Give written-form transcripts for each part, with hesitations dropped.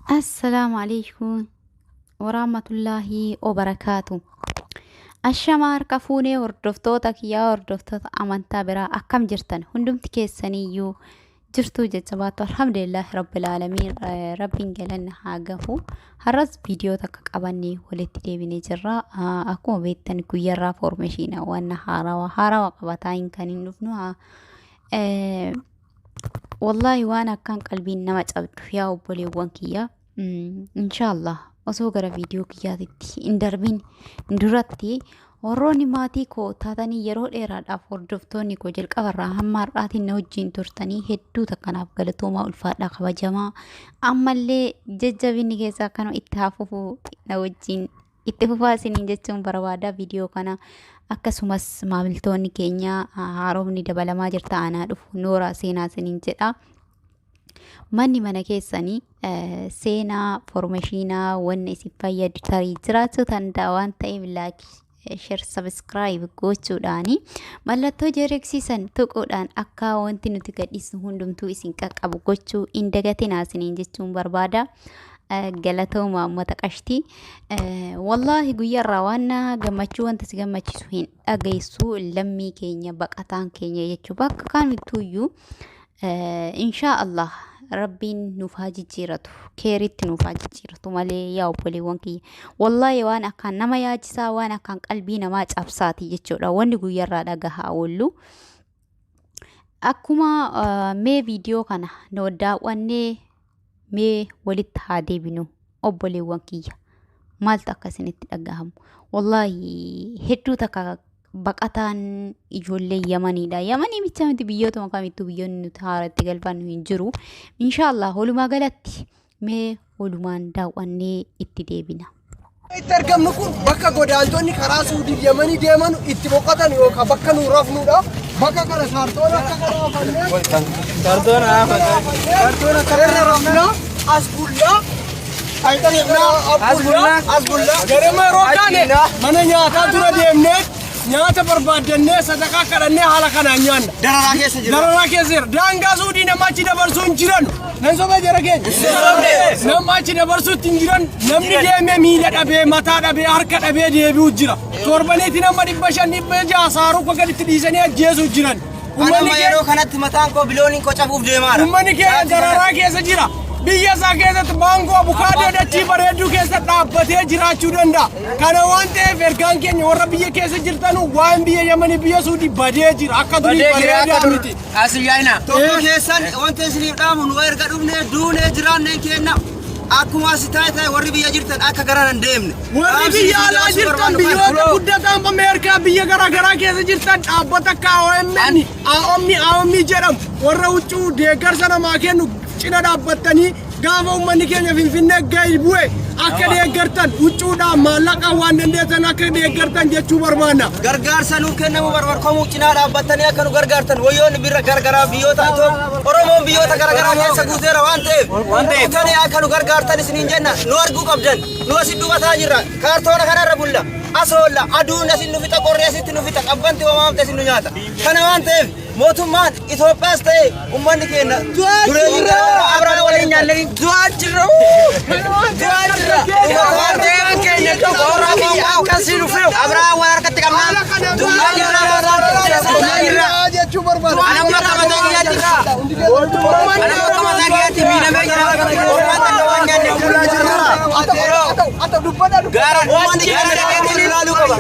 Assalaamu alaikum warahmatullaahi wabarakaatu. Ashamaa harka fuunee hordoftoota kiyyaa, hordoftoota amantaa biraa, akkam jirtan? Hundumti keessaniyyuu jirtuu jajjabaattu? Alhamdulillah rabbil aalamiin, rabbiin galanna haa gahu. Har'as viidiyoo takka qabannee walitti deebinee jirra. Akkuma beektan guyyarraa foormeeshiina waan haarawaa haarawaa qabataa hin kan hin dhufnu. Wallaahi waan akkaan qalbiin nama cabdu yaa obboleewwan kiyya. Inshaallah osoo gara viidiyoo kiyyaatitti hin darbin duratti, warroonni maatii koo taatanii yeroo dheeraadhaaf hordoftoonni koo jalqabarraa hamma har'aatiin na wajjin turtanii hedduu takkanaaf galatoomaa, ulfaadhaa, kabajamaa. Ammallee jajjabinni keessaa akkanuma itti hafuufu na wajjin itti fufaa isiniin jechuun barbaada viidiyoo kana. Akkasumas maamiltoonni keenya haaromni dabalamaa jirta, anaa dhufu, nooraa seenaa isiniin jedha. Manni mana keessanii seenaa foormeeshinaa wanni isin fayyadu tarii jiraachuu danda'a waan ta'eef, like, share, subscribe gochuudhaani mallattoo jereksiisan tuquudhaan akka wanti nuti gadhiisnu hundumtuu isin qaqqabu gochuu hin dagatinaa isiniin jechuun barbaada. Galatooma uummata qashtii. Wallaahi guyyaarraa waan gammachuu, wanta si gammachiisu hin dhageessu. Lammii keenya, baqataan keenya jechuun bakka kamittuuyyuu, inshaa Allah rabbiin nuuf haa jijjiiratu, keeritti nuuf haa jijjiiratu malee. Yaa obboleewwan kiyya, wallaahi waan akkaan nama yaachisaa, waan akkaan qalbii namaa cabsaati jechuudha wanni guyyaarraa dhagahaa oollu. Akkuma mee viidiyoo kana nu daawwannee mee walitti haa deebinu obboleewwan kiyya. Maaltu akka isinitti dhagahamu? Wallaahi hedduu takka baqataan ijoollee Yamaniidha. Yamanii bicha miti, biyyootuma kamittuu biyyoonni nuti haaratti galfannu hin jiru. Inshaallah walumaa galatti mee walumaan daawwannee itti deebina. Itti argamnu kun bakka godaantonni karaa Suudii Yamanii deeman itti boqotan yookaan bakka nu rafnudha. Bakka kana kaartoona akka kana afannee, Kaartoona afannee, kaartoona kana irra rafna, as bullaa, as bullaa, as bullaa. Garuma yeroo kaane mana nyaataa dura deemnee nyaata barbaaddannee, sadaqaa kadhannee haala kanaan nyaanna. Dararaa keessa jira. Dararaa keessa jira. Daangaa Suudii nama achi dabarsuu hin jiran. Nan soba jara keenya? Nama achi dabarsuutti hin jiran. Namni deemee miila dhabee, mataa dhabee, harka dhabee deebi'u jira. Torbaniitti nama 500, 600 saaruu gaditti dhiisanii ajjeesuu jiran. Uummanni Uummanni yeroo kanatti mataan koo bilooniin koo cabuuf deemaara. Uummanni keenya dararaa keessa jira. Biyya isaa keessatti maangoo, abukaadoo, dachii bareedduu keessa dhaabbatee jiraachuu danda'a. Kana waan ta'eef ergaan keenya warra biyya keessa jirtanu, waan biyya Yamanii, biyya Suudii badee jira. Akka durii bareedaa miti. As yaa'ina. Tokko keessan wanta isiniif dhaamu, nu erga dhufnee duunee jiraanneen kenna. Akkuma as taa'e ta'e warri biyya jirtan akka garan hin deemne. Warri biyya alaa jirtan, biyyoota guddatan, Ameerikaa, biyya garaagaraa keessa jirtan, dhaabbata akka OMN, AOM, AOM jedhamu warra huccuu deeggarsa namaa kennu cina dhaabbattanii gaafa uummanni keenya Finfinnee gadi bu'e akka deeggartan, huccuudhaan, maallaqaan, waan dandeessan akka deeggartan jechuu barbaanna. Gargaarsa nuuf kennamu barbaadamuu cinaa dhaabbattanii akka nu gargaartan, wayyoonni bira gargaraa biyyoota Oromoon biyyoota garaagaraa keessa guuteera waan ta'eef dhuftanii akka nu gargaartan isiniin jenna. Nu arguu qabdan, nu asin dhumataa jirra. Kaartoona kanarra bulla, as oolla, aduun asin nu fixa, qorri asitti nu fixa, qabbanti homaamte asin nu nyaata. Kana waan ta'eef mootummaan Itoophiyaas ta'e uummanni keenya dureeyyiin garaagaraa Abiraan waliin nyaanne du'aa jirra, du'aa jirra. Waan ta'eef keenya tokko akkasii dhufee Abiraan waan harkatti qabnaan du'aa jirra, du'aa jirra. Jechuu barbaada. Anamma akka mataa kiyyaatti, anamma akka mataa kiyyaatti miidhamee jira. Ormaan takka waan nyaanne bulaa jirra. Ata dubbadha. Gaara uummanni keenya dhageettiin ilaaluu qaba.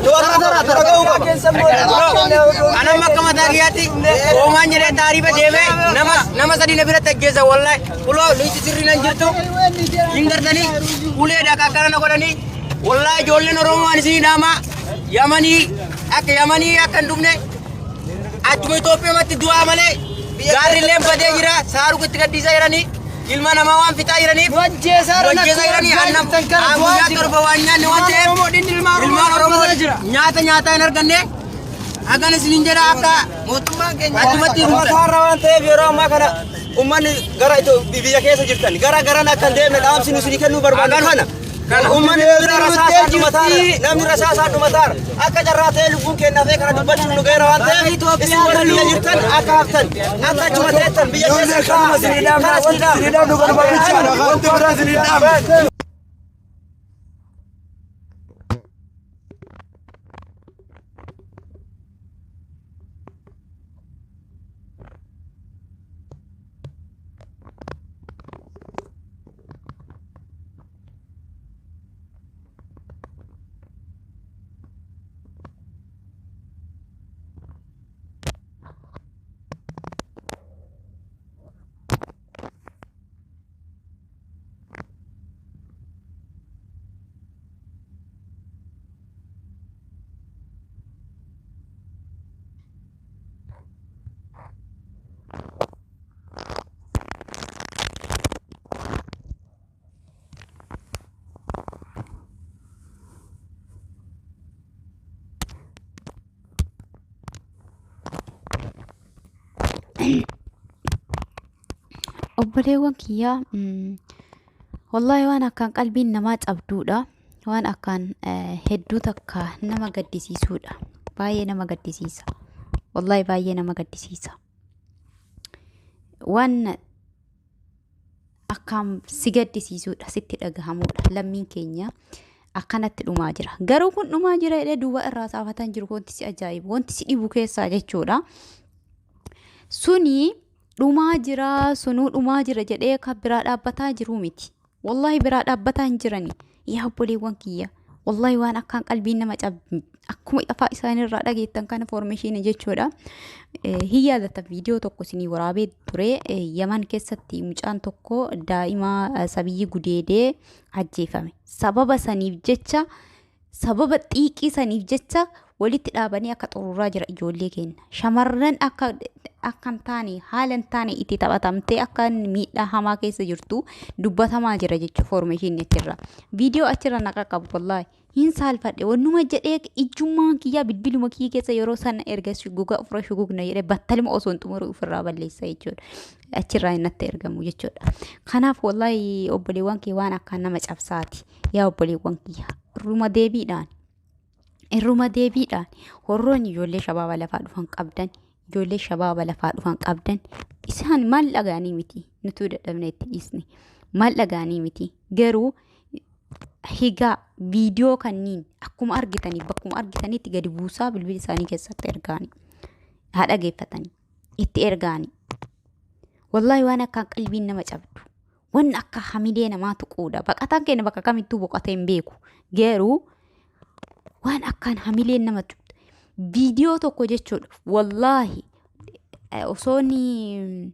Dhaga'uu qaba. Anamma akka mataa kiyyaatti hoomaan jedhee taarifa deemee nama sadi na biratti ajjeesa wallahi. Uloo luyti sirrii nan jirtu. Hin gartanii uleedha akkana na godhanii. Wallahi ijoolleen Oromoo waan isinii dhaamaa, Yamanii akka Yamanii akka hin dhufne, achuma Itoophiyaatti du'aa malee. Gaarrilleen badee jira, saaruu itti gadhiisaa jiranii, ilma namaa waan fixaa jiraniif wajjeesaa jiranii. Annam guyyaa 7 waan nyaanne waan ta'eef ilmaan Oromoo nyaata nyaataa hin arganne. Hagan isinin jedha, akka mootummaan keenya achumatti Mataarra waan ta'eef yeroo ammaa kana uummanni gara biyya keessa jirtan gara garan akka hin deemne dhaamsi nu isinii kennuu barbaannu kana. Uummanni bira rasaasaan dhumataara. Namni rasaasaan dhumataara. Akka carraa ta'ee lubbuun keenya hafee kana dubbachuun nu ga'eera waan ta'eef isin warri biyya jirtan akka haftan akka achuma teettan biyya keessa Kanuma isinii dhaamna. Wanti isinii dhaamnu kanuma bichaadha. Wanti biraa isinii dhaamnu. Obboleewwan kiyyaa, wallaahi waan akkaan qalbiin namaa cabduudha. Waan akkaan hedduu takka nama gaddisiisuudha. Baay'ee nama gaddisiisa. Wallaahi baay'ee nama gaddisiisa. Waan akkaan si gaddisiisuudha, sitti dhagahamuudha. Lammiin keenya akkanatti dhumaa jira. Garuu kun dhumaa jira jedhee duuba irraa saafatan jiru wanti si ajaa'ibu, wanti si dhibu keessaa jechuudha. Suni dhumaa jira, sunuu dhumaa jira jedhee kan biraa dhaabbataa jiru miti. Wallaahi biraa dhaabbataa hin jirani. Yaa obboleewwan kiyya. Wallaahi waan akkaan qalbiin nama cab akkuma afaa isaaniirraa dhageettan kana foormeeshinii jechuudha. Hin yaadatan viidiyoo tokko isinii waraabee ture. Yaman keessatti mucaan tokko daa'ima sabiyyi gudeedee ajjeefame. Sababa saniif jecha, sababa xiiqii saniif jecha walitti dhaabanii akka xuruuraa jira ijoollee keenya. Shamarran akka akka hin taane, haala hin taane itti taphatamtee akka miidhaa hamaa keessa jirtu dubbatamaa jira jechuudha foormeeshinii achirra. Viidiyoo achirra naqa qabu wallaahi. Hin saalfadhe wannuma jedhee ijjummaan kiyyaa bilbiluma kiyya keessa yeroo sana erga gogaa ofirra shugugna jedhee battaluma osoo hin xumuru ofirraa balleessa jechuudha. Achirraa hin natti ergamu jechuudha. Kanaaf wallaahi obboleewwan kee waan akkaan nama cabsaati. Yaa obboleewwan kiyya irruma deebiidhaan. Irruma deebiidhaan warroonni ijoollee shabaaba lafaa dhufan qabdan, ijoollee shabaaba lafaa dhufan qabdan, isaan maal dhagaanii miti, nutuu dadhabne itti dhiisne, maal dhagaanii miti. Garuu higaa viidiyoo kanniin akkuma argitanii bakkuma argitanitti gadi buusaa bilbila isaanii keessatti ergaanii haa dhageeffatanii itti ergaanii. Wallaahi waan akkaan qalbiin nama cabdu, waan akka hamilee namaa tuquudha. Baqataan keenya bakka kamittuu boqotee hin beeku. Garuu waan akkaan hamileen nama tuqu viidiyoo tokko jechuudha. Wallaahi osoo inni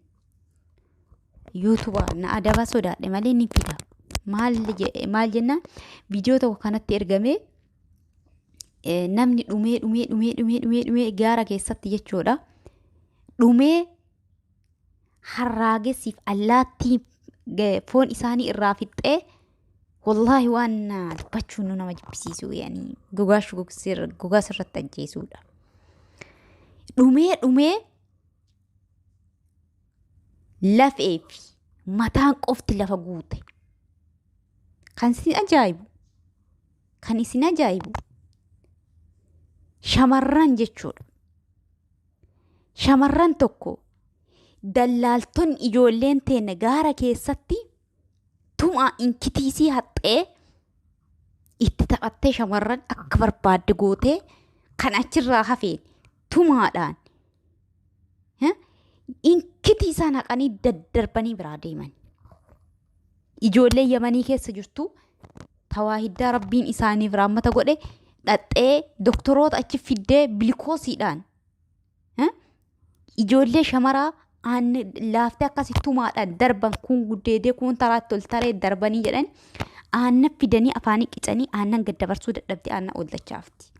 yuutuubaa na adaba sodaadhe malee ni fida. Maal jennaan viidiyoo tokko kanatti ergamee namni dhumee dhumee dhumee dhumee dhumee dhumee gaara keessatti jechuudha. Dhumee harraagessiif allaattii foon isaanii irraa fixxee, wallaahi waan dubbachuun nu nama jibbisiisu, yaani gogaa gogaa sirratti ajjeesuudha. Dhumee dhumee lafee fi mataan qofti lafa guute. Kan isin ajaa'ibu, kan isin ajaa'ibu shamarran jechuudha. Shamarran tokko dallaaltonni ijoolleen teenya gaara keessatti tumaa inkitiisii haxxee itti taphattee shamarran akka barbaadde gootee kan achirraa hafeen tumaadhaan inkitii isaan haqanii daddarbanii biraa deeman. Ijoollee Yamanii keessa jirtu tawaahiddaa rabbiin isaaniif raammata godhe dhaxxee doktoroota achi fiddee bilikoosiidhaan ijoollee shamaraa laaftee akkasii tumaadhaan darban, kun guddeedee kun taraatti ol taree darbanii jedhan, aannan fidanii afaanii qicanii aannan gad dabarsuu dadhabdee aannan ol dachaafti.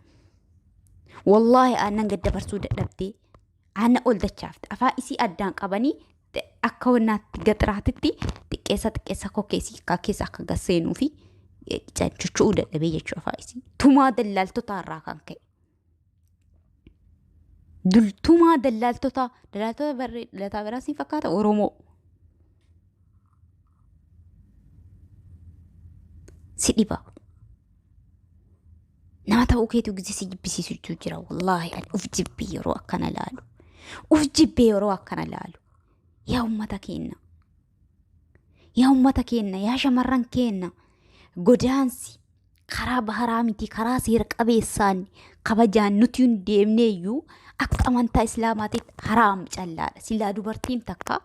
Wallaahi aannan gad dabarsuu dadhabdee aannan ol dachaafti. Afaan isii addaan qabanii akka wannaatti gaxiraatitti xiqqeessa xiqqeessa kokkeesii keessa akka gad seenuu fi cuccu'uu dadhabee jechuudha afaan isii. Tumaa dallaaltotaa irraa kan ka'e. Tumaa dallaaltotaa, dallaaltota barree dhalataa biraa siin fakkaata Oromoo. Si dhiba. Nama ta'uu keetu gisee si jibbisiisutu jira. Wallaahi ani uf jibbee yeroo akkana laalu. Uf jibbee yeroo akkana laalu. Yaa uummata keenya. Yaa uummata keenya, yaa shamarran keenya. Godaansi karaa baharaa miti, karaa seera qabeessaan kabajaan nuti hin deemne iyyuu akka amantaa islaamaatitti haraam callaadha. Silaa dubartiin takka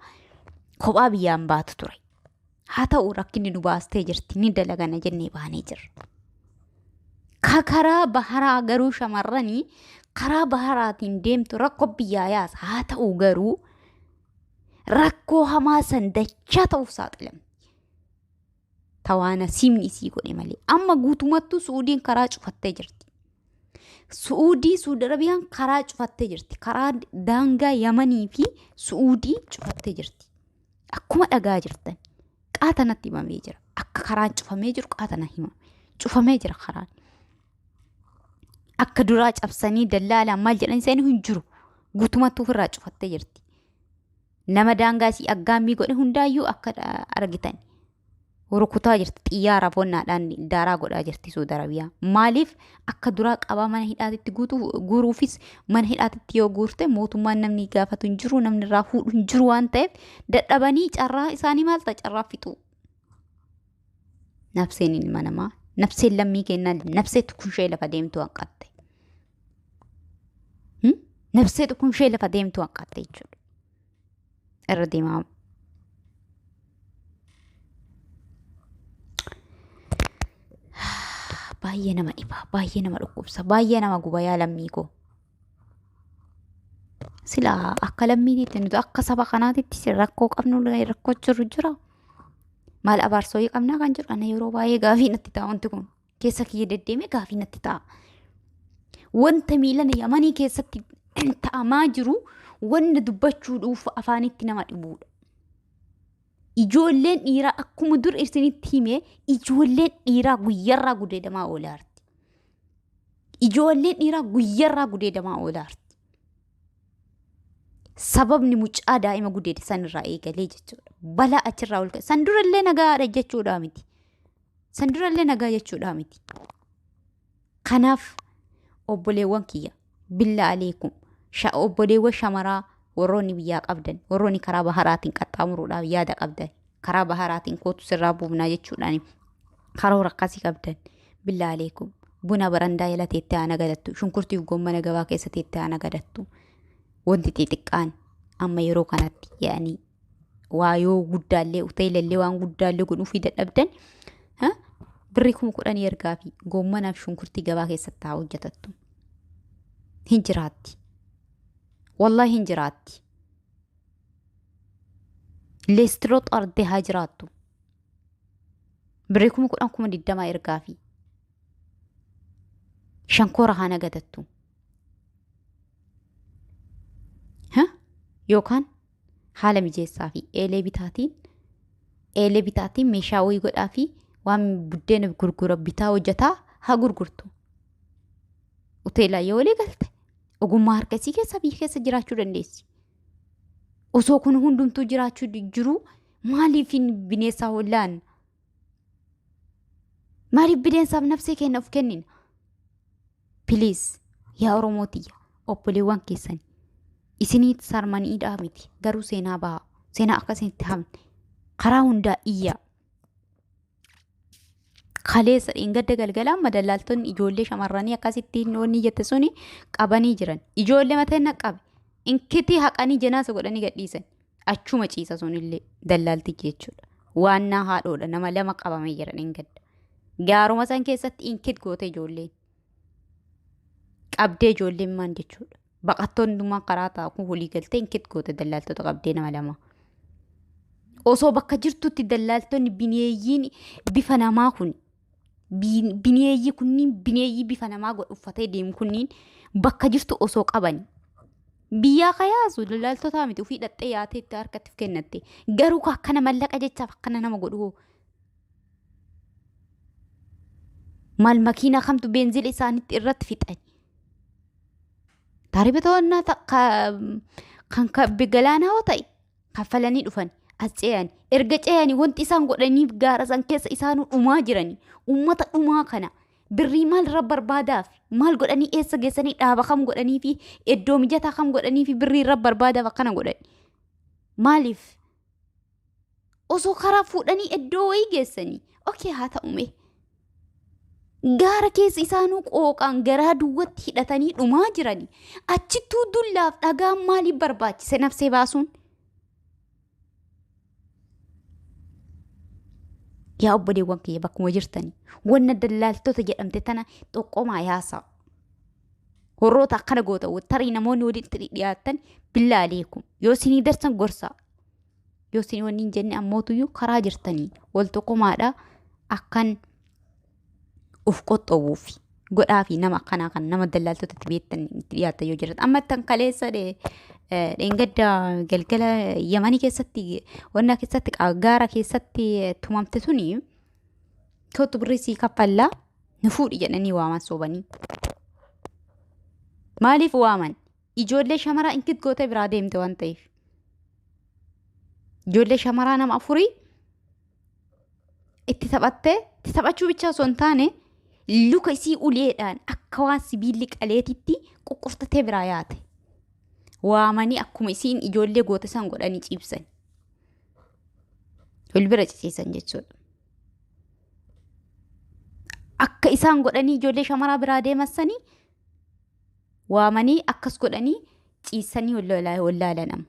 kophaa biyyaan baatu ture. Haa ta'u rakkinni nu baastee jirti, ni dalagana jennee baanee jirra. Ka karaa baharaa garuu shamarranii karaa baharaatiin deemtu rakkoo biyyaa yaasa. Haa ta'u garuu rakkoo hamaa san dachaa ta'uuf saaxilamti. Tawaana simni isii godhe malee. Amma guutumattuu Su'uudiin karaa cufattee jirti. Su'uudii Suudi Arabiyaan karaa cufattee jirti. Karaa daangaa Yamanii fi Su'uudii cufattee jirti. Akkuma dhagaa jirtan. Qaata natti himamee jira. Akka karaan cufamee jiru qaata na himame. Cufamee jira karaan. Akka duraa cabsanii dallaalaan maal jedhan isaanii hin jiru. Guutumatti ofirraa cufattee jirti. Nama daangaa isii aggaammii godhe hundaayyuu akka argitan. Rukutaa jirti, xiyyaara bonnaadhaan daaraa godhaa jirti Suudi Arabiyaa. Maaliif akka duraa qabaa mana hidhaatitti guuruufis mana hidhaatitti yoo guurte mootummaan namni gaafatu hin jiru, namni irraa fuudhu hin jiru waan ta'eef dadhabanii carraa isaanii maal ta'a, carraa fixuu. Nafseen ilma namaa, nafseen lammii kennaa, nafsee tukunshee lafa deemtu hanqatte. Nafsee tukunshee lafa deemtu hanqatte jechuudha. Irra deemaa. Baay'ee nama dhiba, baay'ee nama dhukkubsa, baay'ee nama guba yaa lammii koo. Silaa akka lammiitiitti nuti akka saba kanaatitti rakkoo qabnu rakkoo jiru jira. Maal abaarsooyii qabnaa kan jiru ana yeroo baay'ee gaafii natti ta'a wanti kun. Keessa kiyya deddeemee gaafii natti ta'a. Wanta miilana Yamanii keessatti ta'amaa jiru wanna dubbachuudhuuf afaanitti nama dhibuudha. Ijoolleen dhiiraa akkuma dur isinitti hime, ijoolleen dhiiraa guyyarraa gudeedamaa oolaarti. Ijoolleen dhiiraa guyyarraa gudeedamaa oolaarti. Sababni mucaa daa'ima gudeede sanirraa eegalee jechuudha. Balaa achirraa ol ka'e. San durallee nagaadha jechuudha miti. San durallee nagaa jechuudha miti. Kanaaf obboleewwan kiyya, billaa aleekum, obboleewwan shamaraa warroonni biyyaa qabdan, warroonni karaa baharaatiin qaxxaamuruudhaaf yaada qabdan, karaa baharaatiin kootu sirraa buufnaa jechuudhaan karoora akkasii qabdan, billaa aleekum, buna barandaa jala teettee haa nagadattu, shunkurtiif gommana gabaa keessa teettee haa nagadattu. Wanti xixiqqaan amma yeroo kanatti yaa'anii waa yoo guddaallee hoteelallee waan guddaallee godhuufii dadhabdan, birrii 10,000 ergaa fi goommanaaf shunkurtii gabaa keessatti haa hojjetattu. Hin jiraatti. Wallaahi hin jiraatti. Leestiroo xardee haa jiraattu. Birrii 10,000 20,000 ergaa fi shankoora haa nagadattu. Yookaan haala mijeessaa fi eelee bitaatiin meeshaa wayii godhaa fi waan buddeena gurgura bitaa hojjetaa haa gurgurtu. Hoteelaa yoo walii galte ogummaa harka isii keessa biyya keessa jiraachuu dandeessi. Osoo kun hundumtuu jiraachuu jiru maaliif bineensaa hollaan? Maaliif bineensaaf nafsee keenya of kennina? Piliis yaa Oromootiyya, obboleewwan keessan isiniit sarmaniidhaa miti, garuu seenaa bahaa, seenaa akkasitti hafne karaa hundaa iyyaa. Kaleessa dheengadda galgalaan madallaaltonni ijoollee shamarranii akkasitti wanni jette suni qabanii jiran. Ijoollee mataa inni qabe inkitii haqanii janaasa godhanii gadhiisan. Achuma ciisa sunillee dallaaltichi jechuudha. Waannaa haadhoodha, nama lama qabamee jira dheengadda. Gaaruma san keessatti inkit goote ijoolleen. Qabdee ijoolleen maan jechuudha. Baqattoonni hundumaa karaa taa'u walii galtee inkit goote dallaaltota qabdee nama lama. Osoo bakka jirtutti dallaaltonni bineeyyiin bifa namaa kun, bineeyyii kunniin bineeyyii bifa namaa godhu uffatee deemu kunniin bakka jirtu osoo qabani. Biyyaa kayaasu dallaaltotaa miti, ofii dhaxxee yaatee itti harkatti of kennatte. Garuu akkana mallaqa jechaaf akkana nama godhu hoo. Maal makiinaa kamtu beenzila isaanitti irratti fixan? Taariba to'annaa kan galaanaa yoo ta'e kaffalanii dhufan. As ce'an erga ce'anii wanti isaan godhaniif gaara san keessa isaanuu dhumaa jirani. Uummata dhumaa kana birrii maal irra barbaadaaf maal godhanii eessa geessanii dhaaba kam godhanii fi iddoo mijataa kam godhanii fi birrii irra barbaadaaf akkana godhan. Maaliif? Osoo karaa fuudhanii iddoo wayii geessanii. Okay, haa ta'u mee. Gaara keessa isaanuu qooqaan garaa duwwatti hidhatanii dhumaa jirani. Achittuu dullaaf dhagaan maaliif barbaachise nafsee baasuun? Yaa obboleewwan kiyya, bakkuma jirtanii wanna dallaaltota jedhamte tana xoqqomaa yaasaa. Warroota akkana goota tarii namoonni walitti dhiyaatan billaa aleekum yoo isinii darsan gorsaa. Yoo isin wanni hin jenne ammootuyyuu karaa jirtanii wal tokkomaadha akkan uf qoxxobuuf godhaa fi nama akkanaa kan nama dallaaltotatti beektan itti dhiyaatan yoo jiraatan. Amma tan kaleessa dheengadda galgala Yamanii keessatti wanna keessatti gaara keessatti tumamte suni kootu birrii sii kaffallaa nu fuudhi jedhanii waaman soobanii. Maaliif waaman? Ijoollee shamaraa inkit gootee biraa deemte waan ta'eef. Ijoollee shamaraa nama afurii itti taphattee, itti taphachuu bichaa osoo hin taane, luka isii uleedhaan akka waan sibiilli qaleetitti quqqurtatee biraa yaate. Waamanii akkuma isiin ijoollee goota san godhanii ciibsan. Wal bira ciciisan jechuudha. Akka isaan godhanii ijoollee shamaraa biraa deemassanii waamanii akkas godhanii ciisanii wallaalan amma.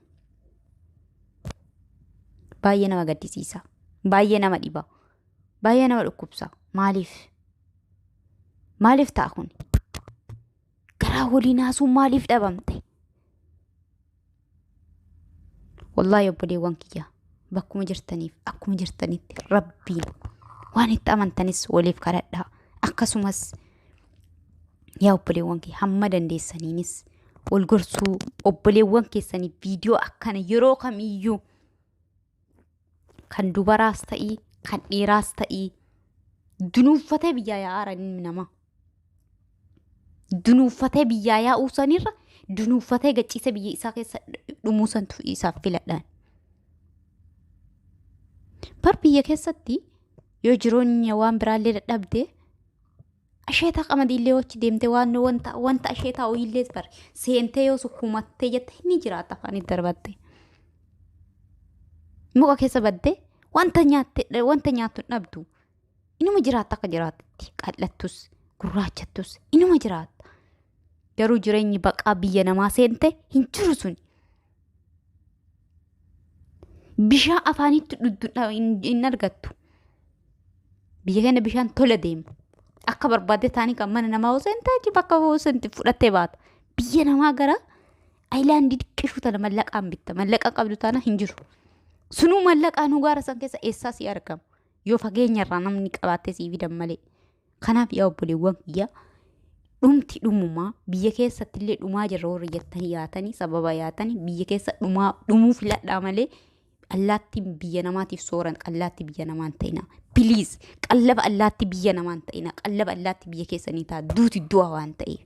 Baay'ee nama gaddisiisa. Baay'ee nama dhiba. Baay'ee nama dhukkubsa. Maaliif? Maaliif ta'a kun? Garaa walii naasuun maaliif dhabamte? Wallaahi obboleewwan kiyya, bakkuma jirtaniif akkuma jirtanitti Rabbiin waan itti amantanis waliif kadhadhaa. Akkasumas yaa obboleewwan kiyya, hamma dandeessaniinis wal gorsuu obboleewwan keessanii viidiyoo akkana yeroo kamiyyuu kan dubaraas ta'ii kan dhiiraas ta'ii dunuunfatee biyyaa yaa'aara ilmi namaa. Dunuunfatee biyyaa yaa'uu sanirra dunuunfatee gachiisa biyya isaa keessa dhumuu santu isaaf filadhaan. Bar biyya keessatti yoo jireenya waan biraallee dadhabde asheetaa qamadiillee wachi deemte waan wanta asheetaa ho'iillee bar seentee yoo sukkuumattee jette ni jiraata afaanitti darbatte. Muka keessa baddee wanta nyaatte wanta nyaattu hin dhabdu. Inuma jiraatta akka jiraattetti, qal'attus gurraachattus inuma jiraatta. Garuu jireenyi baqaa biyya namaa seente hin jiru sun. Bishaan afaanitti dhugdu hin argattu. Biyya keenya bishaan tola deema. Akka barbaadde taanii kan mana namaa osoo hin taane bakka osoo hin fudhattee baata. Biyya namaa gara ayilaandii diqqishuu tana mallaqaan bitta. Mallaqa qabdu taana hin jiru. Sunuu mallaqaan gaara san keessa eessaa si argama? Yoo fageenya irraa namni qabaattee sii fidan malee. Kanaaf yaa obboleewwan kiyya, dhumti dhumumaa biyya keessatti illee dhumaa jirra warri jettanii yaatanii sababa yaatanii biyya keessa dhumaa dhumuu filadhaa malee allaattiin biyya namaatiif sooran allaattii biyya namaa hin ta'ina. Please, qallaba allaattii biyya namaa hin ta'ina. Qallaba allaattii biyya keessanii ta'a, duuti du'a waan ta'eef.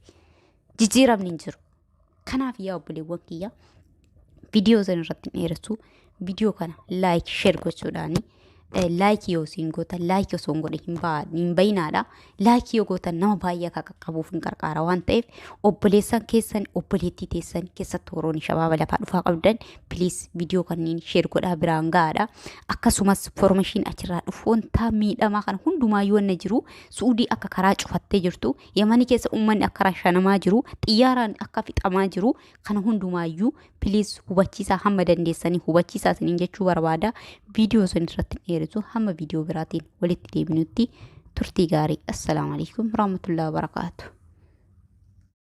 Jijjiiramni hin jiru. Kanaaf yaa obboleewwan kiyya, viidiyoo sana irratti hin dheeressu. Viidiyoo kana like, share gochuudhaani, like yoo isin gootan, like osoo hin godhin hin bayinaadha. Like yoo gootan nama baay'ee akka qaqqabuuf hin qarqaara waan ta'eef, obboleessan keessan, obboleettii teessan keessattuu warroonni shabaaba lafaa dhufaa qabdan, please viidiyoo kanneen share godhaa biraan ga'aadha. Akkasumas information achirraa dhufu wanta miidhamaa kana hundumaayyuu wanna jiru, Suudii akka karaa cufattee jirtu, Yamanii keessa uummanni akka rashanamaa jiru, xiyyaaraan akka fixamaa jiru kana hundumaayyuu please hubachiisaa, hamma dandeessanii hubachiisaa isiniin jechuu barbaada. Viidiyoo san irratti hin dheerisu. Hamma viidiyoo biraatiin walitti deebinutti turtii gaarii. Assalaamu alaikum warahmatullahi wabarakaatu.